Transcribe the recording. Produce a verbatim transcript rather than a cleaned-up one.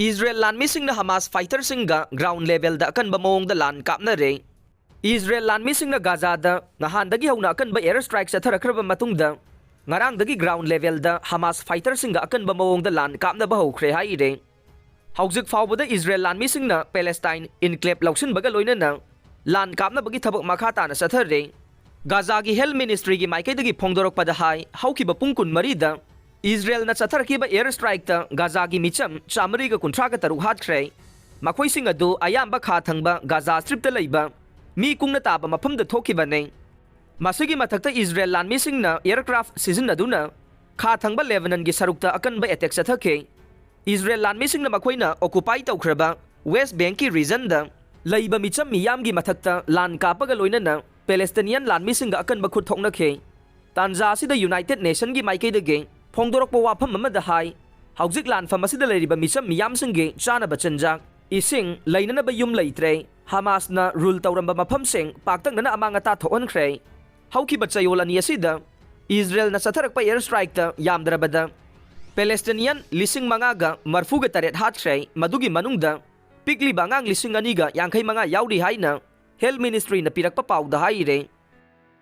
Israel ꯂꯥꯟꯃꯤꯁꯤꯡꯅ ꯍꯃꯥꯁ ꯐꯥꯏꯇꯔꯁꯤꯡꯒ ground ꯂꯦꯚꯦꯜꯗ ꯑꯀꯟꯕ ꯃꯑꯣꯡꯗ ꯂꯥꯟ ꯀꯥꯞꯅꯔꯦ꯫ ꯏꯖꯔꯦꯜ ꯂꯥꯟꯃꯤꯁꯤꯡꯅ ꯒꯥꯖꯥꯗ ꯅꯍꯥꯟꯗꯒꯤ ꯍꯧꯅ ꯑꯀꯟꯕ ꯑꯦꯌꯔ ꯁ꯭ꯇ꯭ꯔꯥꯏꯛ ꯆꯠꯊꯔꯛꯈ꯭ꯔꯕ ꯃꯇꯨꯡꯗ, ꯉꯔꯥꯡꯗꯒꯤ ꯒ꯭ꯔꯥꯎꯟ ꯂꯦꯚꯦꯜꯗ ꯍꯃꯥꯁ ꯐꯥꯏꯇꯔꯁꯤꯡꯒ ꯑꯀꯟꯕ ꯃꯑꯣꯡꯗ ꯂꯥꯟ ꯀꯥꯞꯅꯕ ꯍꯧꯈ꯭ꯔꯦ ꯍꯥꯏꯔꯦ꯫ ꯍꯧꯖꯤꯛ ꯐꯥꯎꯕꯗ ꯏꯖꯔꯦꯜ ꯂꯥꯟꯃꯤꯁꯤꯡꯅ ꯄꯦꯂꯦꯁꯇꯥꯏꯟ ꯏꯟꯀ꯭ꯂꯦꯕ ꯂꯧꯁꯤꯟꯕꯒ ꯂꯣꯏꯅꯅ ꯂꯥꯟ ꯀꯥꯞꯅꯕꯒꯤ ꯊꯕꯛ ꯃꯈꯥ ꯇꯥꯅ ꯆꯠꯊꯔꯦ꯫ ꯒꯥꯖꯥꯒꯤ ꯍꯦꯜꯊ ꯃꯤꯅꯤꯁꯇ꯭ꯔꯤꯒꯤ ꯃꯥꯏꯀꯩꯗꯒꯤ ꯐꯣꯡꯗꯣꯔꯛꯄꯗ ꯍꯥꯏ, ꯍꯧꯈꯤꯕ ꯄꯨꯡ ꯀꯨꯟꯃꯔꯤꯗ ꯏꯖꯔꯦꯜꯅ ꯆꯠꯊꯔꯛꯈꯤꯕ ꯑꯦꯌꯔ ꯁ꯭ꯇ꯭ꯔꯥꯏꯛꯇ ꯒꯥꯖꯥꯒꯤ ꯃꯤꯆꯝ ꯆꯥꯃꯔꯤꯒ ꯀꯨꯟꯊ꯭ꯔꯥꯒ ꯇꯔꯨꯛ ꯍꯥꯠꯈ꯭ꯔꯦ꯫ ꯃꯈꯣꯏꯁꯤꯡ ꯑꯗꯨ ꯑꯌꯥꯝꯕ ꯈꯥ ꯊꯪꯕ ꯒꯥꯖꯥ ꯁ꯭ꯇ꯭ꯔꯤꯞꯇ ꯂꯩꯕ ꯃꯤ ꯀꯨꯡꯅ ꯇꯥꯕ ꯃꯐꯝꯗ ꯊꯣꯛꯈꯤꯕꯅꯤ꯫ ꯃꯁꯤꯒꯤ ꯃꯊꯛꯇ ꯏꯖꯔꯦꯜ ꯂꯥꯟꯃꯤꯁꯤꯡꯅ ꯑꯦꯌꯔꯀ꯭ꯔꯥꯐ ꯁꯤꯖꯤꯟꯅꯗꯨꯅ ꯈꯥ ꯊꯪꯕ ꯂꯦꯕꯅꯟꯒꯤ ꯁꯔꯨꯛꯇ ꯑꯀꯟꯕ ꯑꯦꯇꯦꯛ ꯆꯠꯊꯈꯤ꯫ ꯏꯖꯔꯦꯜ ꯂꯥꯟꯃꯤꯁꯤꯡꯅ ꯃꯈꯣꯏꯅ ꯑꯣꯀꯨꯄꯥꯏ ꯇꯧꯈ꯭ꯔꯕ ꯋꯦꯁ ꯕꯦꯡꯛꯀꯤ ꯔꯤꯖꯟꯗ ꯂꯩꯕ ꯃꯤꯆꯝ ꯃꯤꯌꯥꯝꯒꯤ ꯃꯊꯛꯇ ꯂꯥꯟ ꯀꯥꯞꯄꯒ ꯂꯣꯏꯅꯅ ꯄꯦꯂꯦꯁꯇꯤꯅꯤꯌꯟ ꯂꯥꯟꯃꯤꯁꯤꯡꯒ ꯑꯀꯟꯕ ꯈꯨꯠ ꯊꯣꯛꯅꯈꯤ꯫ ꯇꯥꯟꯖꯥ ꯑꯁꯤꯗ ꯌꯨꯅꯥꯏꯇꯦꯗ ꯅꯦꯁꯟꯒꯤ ꯃꯥꯏꯀꯩꯗꯒꯤ ꯐꯣꯡꯗꯣꯔꯛꯄ ꯋꯥꯐꯝ ꯑꯃꯗ ꯍꯥꯏ, ꯍꯧꯖꯤꯛ ꯂꯥꯟꯐꯝ ꯑꯁꯤꯗ ꯂꯩꯔꯤꯕ ꯃꯤꯆꯝ ꯃꯤꯌꯥꯝꯁꯤꯡꯒꯤ ꯆꯥꯅꯕ ꯆꯤꯟꯖꯥꯛ, ꯏꯁꯤꯡ, ꯂꯩꯅꯅꯕ ꯌꯨꯝ ꯂꯩꯇ꯭ꯔꯦ꯫ ꯍꯃꯥꯁꯅ ꯔꯨꯜ ꯇꯧꯔꯝꯕ ꯃꯐꯝꯁꯤꯡ ꯄꯥꯛꯇꯛꯅꯅ ꯑꯃꯥꯡ ꯑꯇꯥ ꯊꯣꯛꯍꯟꯈ꯭ꯔꯦ꯫ ꯍꯧꯈꯤꯕ ꯆꯌꯣꯜ ꯑꯅꯤ ꯑꯁꯤꯗ ꯏꯖꯔꯦꯜꯅ ꯆꯠꯊꯔꯛꯄ ꯑꯦꯌꯔ ꯁ꯭ꯇ꯭ꯔꯥꯏꯛꯇ ꯌꯥꯝꯗ꯭ꯔꯕꯗ ꯄꯦꯂꯦꯁꯇꯤꯅꯤꯌꯟ ꯂꯤꯁꯤꯡ ꯃꯉꯥꯒ ꯃꯔꯐꯨꯒ ꯇꯔꯦꯠ ꯍꯥꯠꯈ꯭ꯔꯦ, ꯃꯗꯨꯒꯤ ꯃꯅꯨꯡꯗ ꯄꯤꯛꯂꯤꯕ ꯑꯉꯥꯡ ꯂꯤꯁꯤꯡ ꯑꯅꯤꯒ ꯌꯥꯡꯈꯩ ꯃꯉꯥ ꯌꯥꯎꯔꯤ ꯍꯥꯏꯅ ꯍꯦꯜꯊ ꯃꯤꯅꯤꯁꯇ꯭ꯔꯤꯅ ꯄꯤꯔꯛꯄ ꯄꯥꯎꯗ ꯍꯥꯏꯔꯦ꯫